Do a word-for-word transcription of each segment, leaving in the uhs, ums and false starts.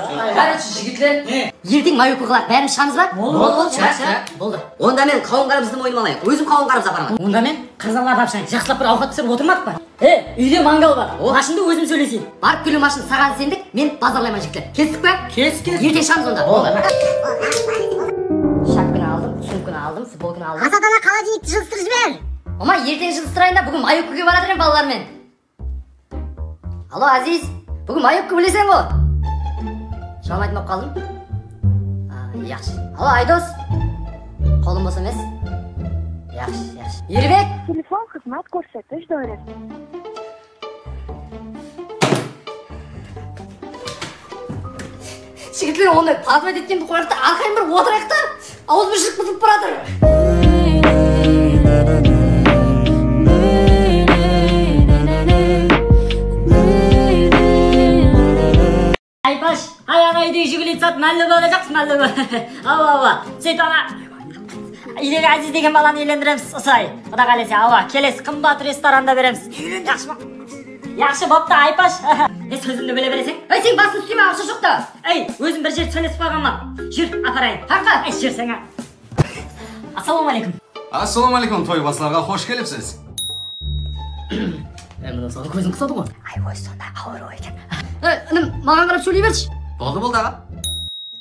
Qarańızshı, jigitler. Ne? Erteń mayokka qılayıq, bárimiz shıǵamız ba? Boldı, boldı, boldı, boldı, shıǵayıq, shıǵayıq, shıǵayıq. Boldı. Onda men qawın-qarabızdı moydıma alayın, ózim qawın-qarabız aparaman. Onda men qız balalardı alıp shıǵayın, jaqsılap bir awqat pisirip otırmaq pa? E, úyde mangal bar. O. Mashındı ózim sóyleseyin. Barıp keliw mashın saǵan isendik, men bazarlayman, jigitler. Kelistik pa? Kelis, kelis. Erteń shıǵamız onda. Boldı. Shapkanı aldım, sumkanı aldım, futbolkanı aldım. Asat ana, xolodilnikti jılıstırıp jiber. Mama, erteń jılıstırayın da, búgin mayokkaǵa baratırman balalar menen. Alo, Aziz, búgin mayokka bileseń ǵo? Salam aytpay qaldım. A, yaqshı. Alo, Aydos. Qolım bos emes. Yaqshı, yaqshı. Erbek! Telefon xızmat kórsetish doirasında. Jigitler, onday podvod etkende qoyayıq ta, arqayın bir otırayıq ta. Awız bir jırıq bızıp baratır. Aypash, ay, ana úydegi júgili sat, Málli bala jaqsı, Málli bala. Awa, awa. Sóytip ana, úydegi Aziz degen balanı úylendiremiz, usay. Quda qálese, awa, kelesi qımbat restoranda beremiz. Yaqshı ma? Yaqshı, boptı, Aypash. E, sózimdi bile bereseń. Ey, sen basın ústeme, aqsha joq ta. Ey, ózim bir jerdi sóylesip qoyǵanman. Júr, aparayın. Qaqqa? Ey, júr, sańa. Assalawma áleykum. Assalawma áleykum, toybasılarǵa xosh kelipsiz. E, mına saǵan kóziń qısadı ǵoy. Ay, ózi sonday awır eken. E, inim, maǵan qarap sóyley bershi. Boldı, boldı, aǵa.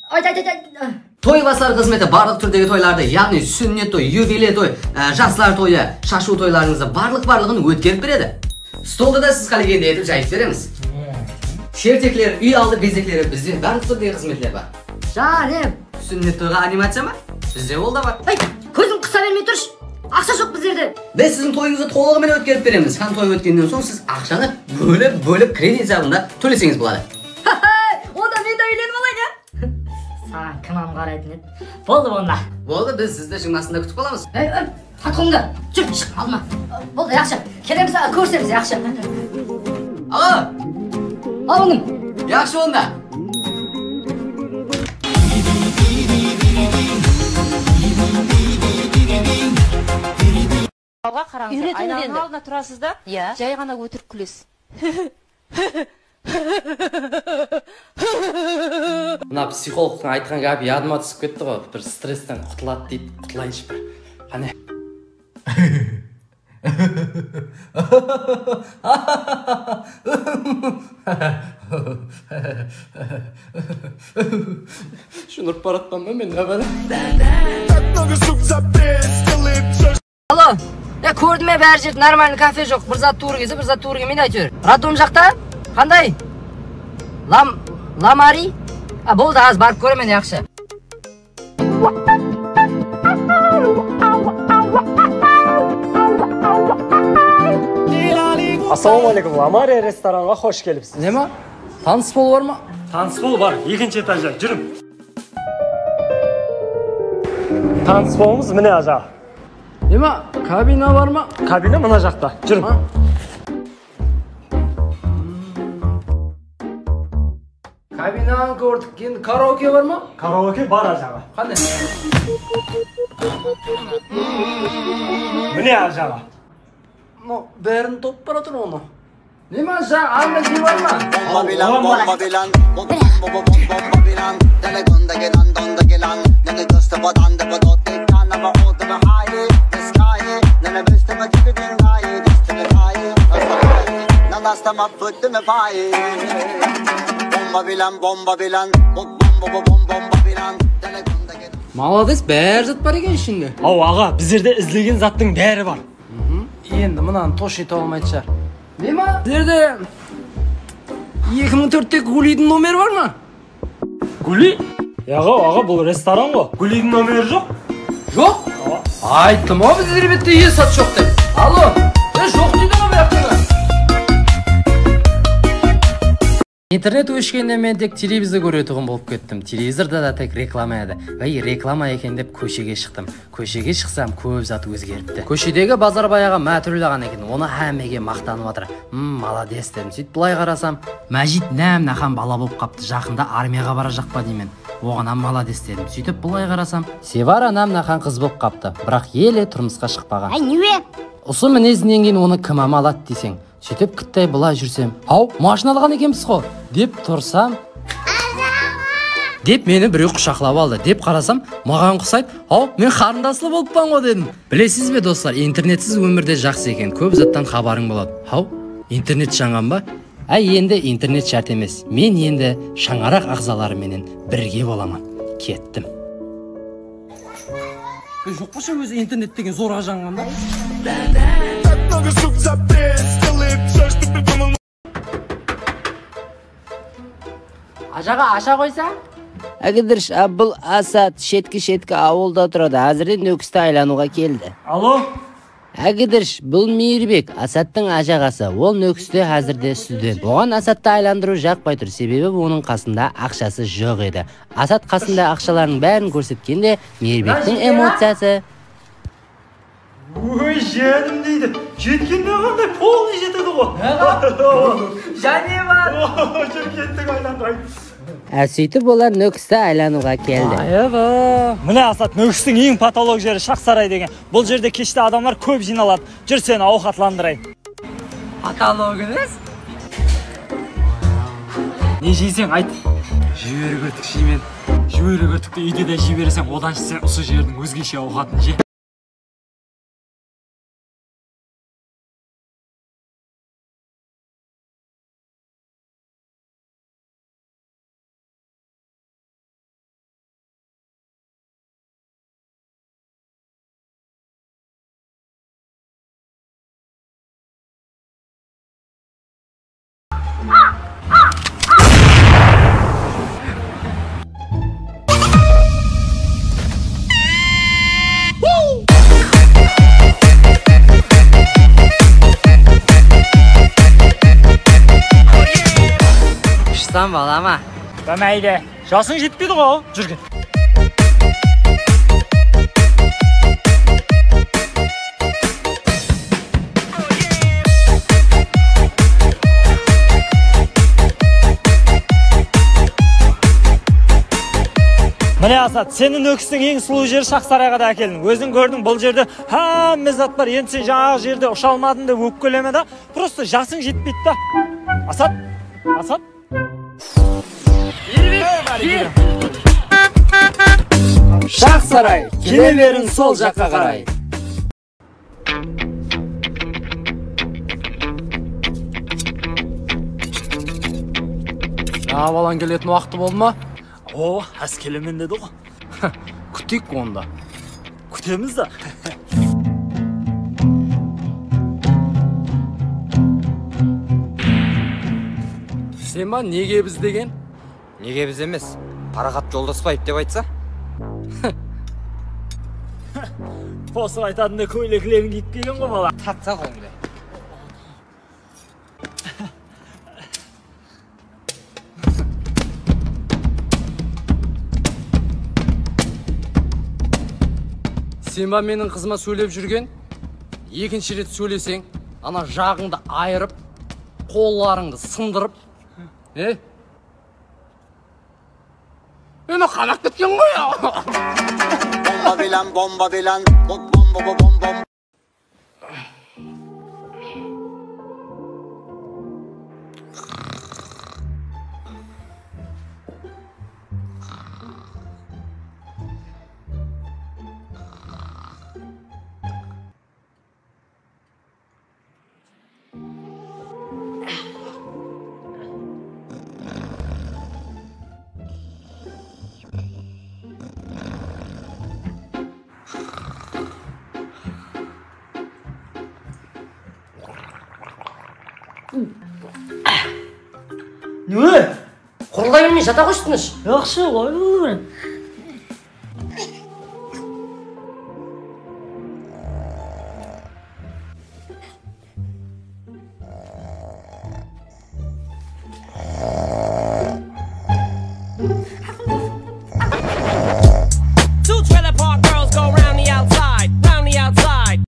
Ayt, ayt, ayt, ayt. Toybasılar xızmeti barlıq túrdegi toylardı, yaǵnıy súnnet toy, yubiley toy, e, jaslar toyı, shashıw toylarıńızdı barlıq-barlıǵın ótkerip beredi. Stoldı da siz qálegendey etip jayıp beremiz. Shertekler, úy aldı bezekleri, bizde barlıq túrdegi xızmetler bar. Jáne? Súnnet toyǵa animaciya ma? Bizde ol da bar. Ey, kózim qısa bermey turshı. Aqsha joq bizlerde. Biz siziń toyıńızdı tolıǵı menen ótkerip beremiz. Hám toy ótkennen soń siz aqshanı bólip-bólip kredit esabında tóleseńiz boladı. Onda men de úylenip alayın, ya? Saǵan kim hám qaraytın edi? Boldı onda. Boldı, biz sizdi jigirmasında kútip qalamız. Ey, ey, patrondı, júr, shıq, alma. Boldı, yaqshı. Kelemiz, a, kórisemiz, yaqshı. Aǵa! Alındım. Yaqshı onda. Alǵa qarańızlar, úyretedi endi. Aynanıń aldına turasız da, ya, jay ǵana ótirip kúlesiz. Mına psixologtıń aytqan gápi yadıma túsip ketti ǵoy. Bir stressten qutıladı deydi, qutılayınshı bir. Qáne. Shunırıp baratpan ba men, nabala? Alo. Ya, kórdim ya, bári jerde normalnıy kafe joq. Bir zat tuwrı kelse, bir zat tuwrı kelmeydi, áytewir. Rodom jaqta? Qanday? Lam, Lamari? A, boldı, az barıp kóremen, yaqshı. Assalawma áleykum, Lamari restoranǵa xosh kelipsiz. Neme? Tanıs bol bar ma? Tanıs bol bar, ekinshi etajda, júriń. Tanıs bolımız mine aja. Neme, kabina bar ma? Kabina mına jaqta. Júriń. Ha? Kabinanı kórdik. Endi karaoke bar ma? Karaoke bar, ajaǵa. Qanday? Mine, ajaǵa. Mınaw bárin tawıp baratır onı. Neme, ja, anda ne bar ma? Bomba bilan, bomba bilan, bomba, bomba, bomba, bomba bilan. Telefondagilan, dondagilan, neni do'sti bodan deb o'tdik, tanama o'timi hayi, iskayi, neni bestimi jigidin hayi, dostimi hayi, dostimi hayi, nanastama fo'ttimi payi. Bomba bilan, bomba bilan, bomba, bomba, bomba, bomba bilan. Telefondagilan. Malades, bári zat bar eken ishinde. Aw, aǵa, bizlerde izlegen zattıń bári bar. Endi mınanı tosh ete almaydı shıǵar. Neme? Sizlerde eki mıń tórttegi Guliydiń nomeri bar ma? Guliy? Yaǵo, aǵa, bul restoran ǵo. Guliydiń nomeri joq. Joq? Ayttım ǵo, bizde, rebetta, iye sat joq dep. Alo, e, joq deydi ǵo, buyaqta. Internet óshkende men tek televizor kóretuǵın bolıp kettim. Televizorda da tek reklama edi. Ey, reklama eken dep kóshege shıqtım. Kóshege shıqsam, kóp zat ózgeripti. Kóshedegi bazarbay aǵa mátúrli aǵan eken, onı hámmege maqtanıp atır. Hım, malades dedim. Sóytip bılay qarasam, Májit nám-naqan bala bolıp qaptı, jaqında armiyaǵa barajaq pa deymen. Oǵan hám malades dedim. Sóytip bılay qarasam, Sevara nám-naqan qız bolıp qaptı, biraq ele turmısqa shıqpaǵan. Ay, newe? Usı minezinnen keyin onı kim hám aladı deyseń? Sóytip, kittay bılay júrsem, haw, mashina alǵan ekenbiz ǵo, dep tursam. Aza, Dep meni birew qushaqlap aldı. Dep qarasam, maǵan qusaydı. Haw, men qarındaslı bolıppan ǵo dedim. Bilesiz be, doslar, internetsiz ómirde jaqsı eken, kóp zattan xabarıń boladı. Haw, internet jańǵan ba? Áy, endi internet shárt emes. Men endi shańaraq aǵzaları menen birge bolaman. Kettim. E, joq bolsa ózi internet degen zorǵa jańǵan ba? Ajaǵa asha qoysa? Ágidirsh, a, bul Asat shetki-shetki awılda turadı. Házirde Nókisti aylanıwǵa keldi. Alo? Ágidirsh, bul Miyirbek, Asattıń ajaǵası. Ol Nókiste házirde student. Oǵan Asattı aylandırıw jaqpay tur, sebebi onıń qasında aqshası joq edi. Asat qasında aqshalarınıń bárin kórsetkende, Miyirbektiń emociyası. Óy, jánim deydi. Jetkende qanday polnıy jetedi ǵo. Jáne bar. Júr, kettik, aylandıray. Á, sóytip olar Nókisti aylanıwǵa keldi. Mine, Asat, Nókistiń eń potolog jeri Shaxsaray degen. Bul jerde keshte adamlar kóp jıynaladı. Júr, seni awqatlandırayın. Potologińiz? Ne jeyseń, ayt. Jiberik órtik jeymen. Jiberik órtikti úyde de jey bereseń, odan sen usı jerdiń ózgeshe awqatın je. Shısan balama. Bámeyli. Jasıń jetpeydi ǵo, júrgen. Mine, Asat, seni Nókistiń eń sulıw jeri Shaxsarayǵa da ákeldim. Óziń kórdiń, bul jerde hámme zat bar. Endi sen jańaǵı jerde usha almadıń dep ópkeleme da. Prosto jasıń jetpeydi da. Asat, Asat. Shaxsaray, kele beriń sol jaqqa qaray. Jańa balań keletin waqtı boldı ma? O, házir kelemen dedi ǵo. Kúteyik onda. Kútemiz da. Sen ba, nege biz degen? Nege biz emes? Paraqat Joldasbaev dep aytsa? Qosıq aytatında kóyleklerin kiyip kelgen ǵo bala. Tartsa qolıńdı. Sen ba meniń qızıma sóylep júrgen? Ekinshi ret sóyleseń, ana jaǵıńdı ayırıp, qollarıńdı sındırıp, e? Meni qanap ketken ǵoy. Bomba bilan, bomba bilan, bom, bom, bom, bom, bom. Ne? Qurılday bermey jata qoyshı, tınısh. Yaqshı, qoy boldı. Two trailer park girls go round the outside, round the outside.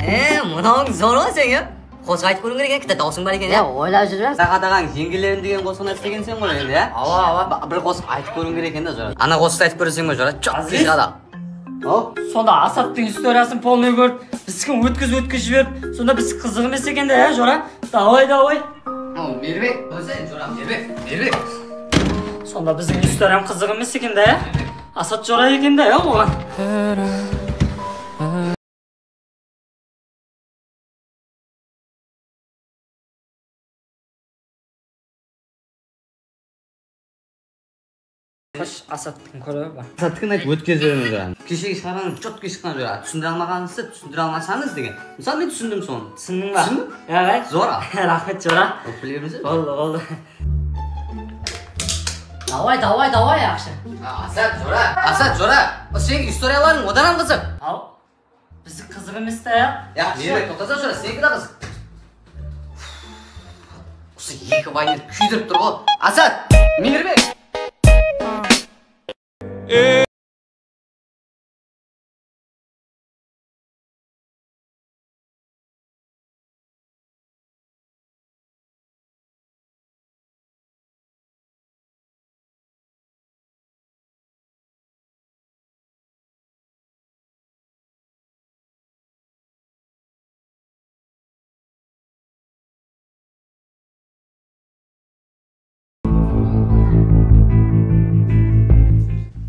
E, mınawıń zor ǵo sen, ya. Qosıq aytıp kóriwin kerek eken, kitta dawısıń bar eken, ya. Ya, oylap júrmen. Saqat aǵań Jeńgelerin degen qosıǵın ésitken sen ǵoy endi, ya? Awa, awa. Ba-, bir qosıq aytıp kóriwin kerek eken da, Jora. Ana qosıqtı aytıp kóreseń be, Jora? Chop, tez adam. Sonda Asattıń istoriyasın polnıy kórip, bizdikine ótkizip, ótkizip jiberip, sonda biz qızıq emes eken da, ya, Jora? Davay, davay. Al, Mirbek, qoysayın, jora, Mirbek, Mirbek. Sonda biziń istoryam qızıq emes eken da, ya? Asat jora eken da, ya, oǵan. Xosh, Asattıń kórewi bar. Asattıkın ayt, ótkizip jiberemiz. Keshegi shıǵarǵanıń chotki shıqqan, jora. Túsindire almaǵanıńızdı túsindire almasańız degen. Mısalı, men túsindim sonı. Túsindiń ba? Túsindim. Ya, ǵay. Zor. Raxmet, jora. Ókpelemiz. Boldı, boldı. Davay, davay, davay, aqsha. A, Asat, jora. Asat, jora. Seniń istoriyalarıń odan hám qızıq. Aw. Bizdiki qızıq emes ta, ya? Ya, Mirbek, toqtasa, jora, seniki de qızıq. Usı eki vayner kúydirip tur ǵoy. Asat, Mirbek!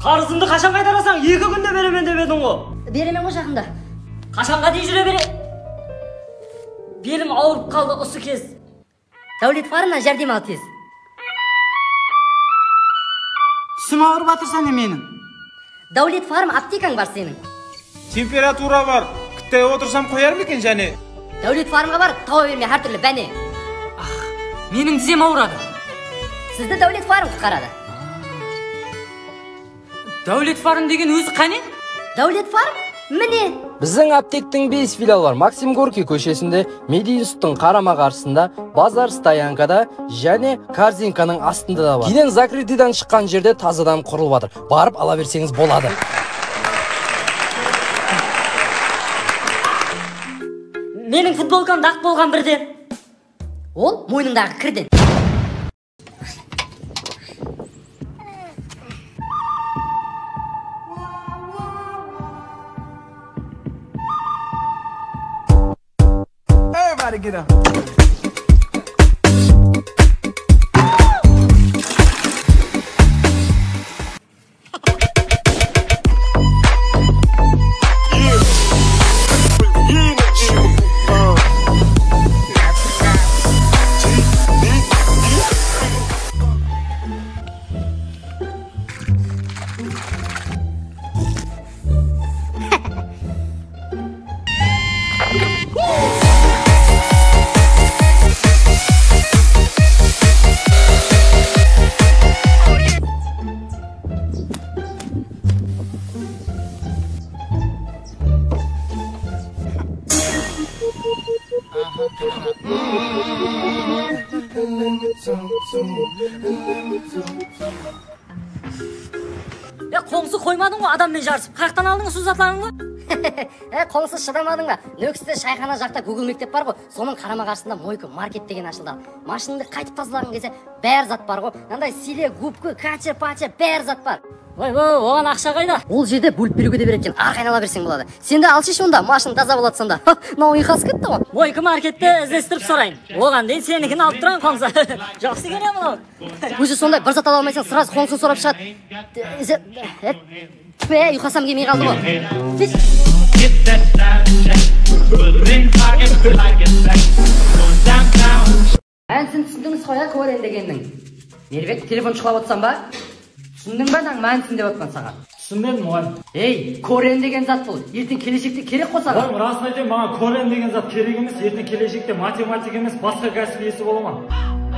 Qarızımdı qashan qaytarasań? Eki kúnde beremen dep ediń ǵo. Beremen ǵo jaqında. Qashanǵa deyin júre bere? Belim awırıp qaldı usı kez. Dáwlet farmnan járdem al tez. Túsim awırıp atırsa ne meniń? Dáwlet farm aptekań bar seniń. Temperatura bar. Kútip otırsam qoyar ma eken jáne? Dáwlet farmǵa bar, tawa berme hár túrli báne. Ax, meniń dizem awıradı. Sizdi Dáwlet farm qutqaradı. Dáwlet farm degen ózi qáne? Dáwlet farm? Mine! Biziń aptektiń bes filialı bar. Maksim Gorkiy kóshesinde, Medinstituttıń qarama-qarsısında, bazar stoyankada jáne korzinkanıń astında da bar. Giden zakrıtıdan shıqqan jerde tazadan qurılıp atır. Barıp ala berseńiz boladı. Meniń futbolkam daq bolǵan birden. Ol moynıńdaǵı kirden. Everybody get up. Ya, qońsı, qoymadıń ǵo adammen jarısıp, qayaqtan aldıń usı zatlarıńdı? E, qońsı, shıdamadıń ba? Nókiste shayxana jaqta Google mektep bar ǵo, sonıń qarama-qarsısında Moyko market degen ashıldı. Mashınıńdı qaytıp tazalaǵıń kelse, bári zat bar ǵo. Mınanday sile, gubka, kache-pache, bári zat bar. Oy, oy, oǵan aqsha qayda? Ol jerde bólip beriwge de beredi eken, arqayın ala berseń boladı. Sen de alshı onda, mashın taza boladı sonda. Mınaw uyqası ketti ǵo. Moyko markette izlestirip sorayın. Oǵan deyin senikin alıp turaman, qońsı. Jaqsı eken ya mınaw. Ózi sonday bir zat ala almaysań, srazı qońsıń sorap shıǵadı. Tfe, uyqasam kelmey qaldı ǵo. Mánisin túsindińiz ǵoy ya, koren degenniń. Mirbek, telefon juqlap otırsań ba? Túsindiń ba, mınań mánisin dep otırman saǵan. Túsinbedim, muǵallim. Ey, koren degen zat bul. Erteń keleshekte kerek ǵo saǵan. Muǵallim, rasın aytayın, maǵan koren degen zat kerek emes. Erteń keleshekte matematik emes, basqa kásip iyesi bolaman.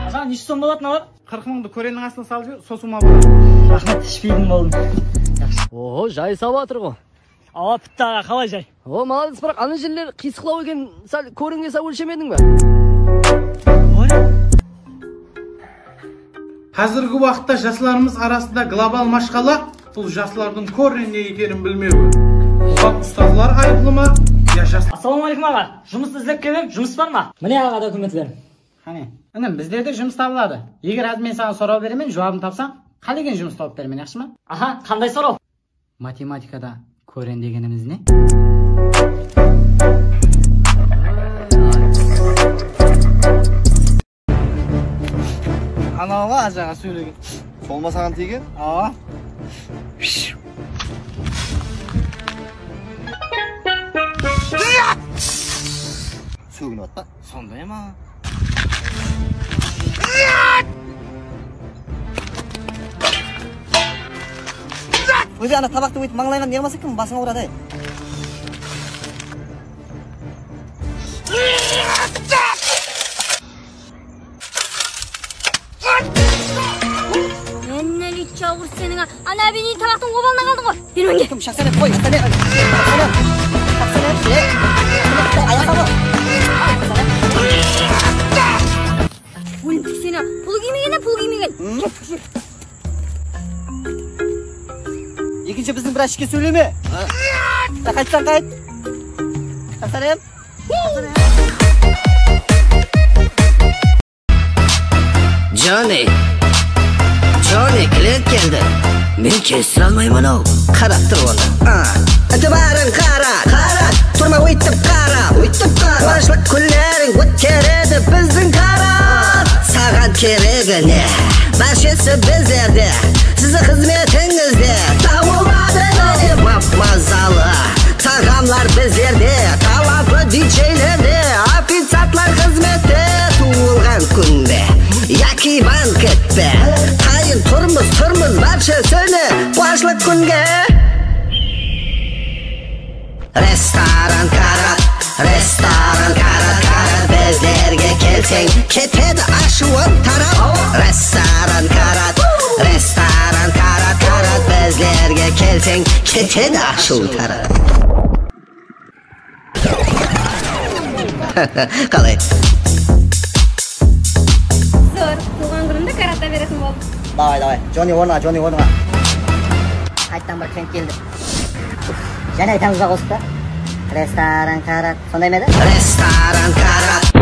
Aǵa, neshe som boladı mınalar? Qırq mıńdı korenniń astına salıp jiber, sosıwma boladı. Raxmet, ishpeydim, boldım. Jaqsı. Oho, jay sawıp atır ǵo. Awa, pitti aǵa, qalay jay? O, malades, biraq ana jerler qıysıqlaw eken, sál korenge sap ólshemediń be? Házirgi waqıtta jaslarımız arasında global mashqala bul jaslardıń koren ne ekenin bilmewi. Buǵan ustazlar ayıplı ma, ya jas... Assalawma áleykum aǵa. Jumıs izlep keldim, jumıs bar ma? Mine aǵa dokumentlerim. Qáne, inim, bizlerde jumıs tabıladı. Eger házir men saǵan soraw beremen, juwabın tapsań, qálegen jumıs tawıp beremen, yaqshı ma? Aha, qanday soraw? Matematikada koren degenimiz ne? Awa, ajaǵa sóylegen. Sol ma saǵan tiygen? Awa. Sóginip atpa? Sonday ma? Ózi ana tabaqtı óytip mańlayǵan ne qılmasa kim basıń awıradı, ay. Ennelik jawır seniń, a. Ana, ábeyniń tabaqtıń obalına qaldıń ǵoy. Ber menge. Kim, Shaxsárep, qoy, Shaxsárep. Shaxsárep. Shaxsárep, e. Ayaqta ǵoy. Óldim seni. Pul kiymegen, pul kiymegen. Hı? Ket, ket. Ekinshi biziń vrachke sóyleme. Ya, qaytsań qayt. Shaxsárep. Joni, Joni, klient keldi. Men kelistire almayman-aw. Qarap tur onı. A. Itibarıń qara, qara. Turma óytip qara, óytip qara. Quwanıshlıq kúnleriń ótkeredi biziń Karat. Saǵan keregi ne? Bárshesi bizlerde. Siziń xızmetińizde. Tabıladı mine map-mazalı taǵamlar bizlerde. Talabı didjeylerde. Oficiantlar xızmette. Tuwılǵan kúnde yaki bankette. Tayın turmız, turmız bárshesine. Quwanıshlıq kúnge. Restoran Karat, restoran Karat, Karat, bizlerge kelseń, ketedi ashıwıń tarap. Restoran Karat, restoran Karat, Karat, bizlerge kelseń, ketedi ashıwıń tarap. Qalay? Zor, tuwǵan kúnimdi Karatta beretin boldım. Davay, davay. Joni ornıńa, Joni ornıńa. Qayttan bir klient keldi. Jáne aytamız ba qosıqtı? Restoran Karat. Sonday ma edi? Restoran Karat.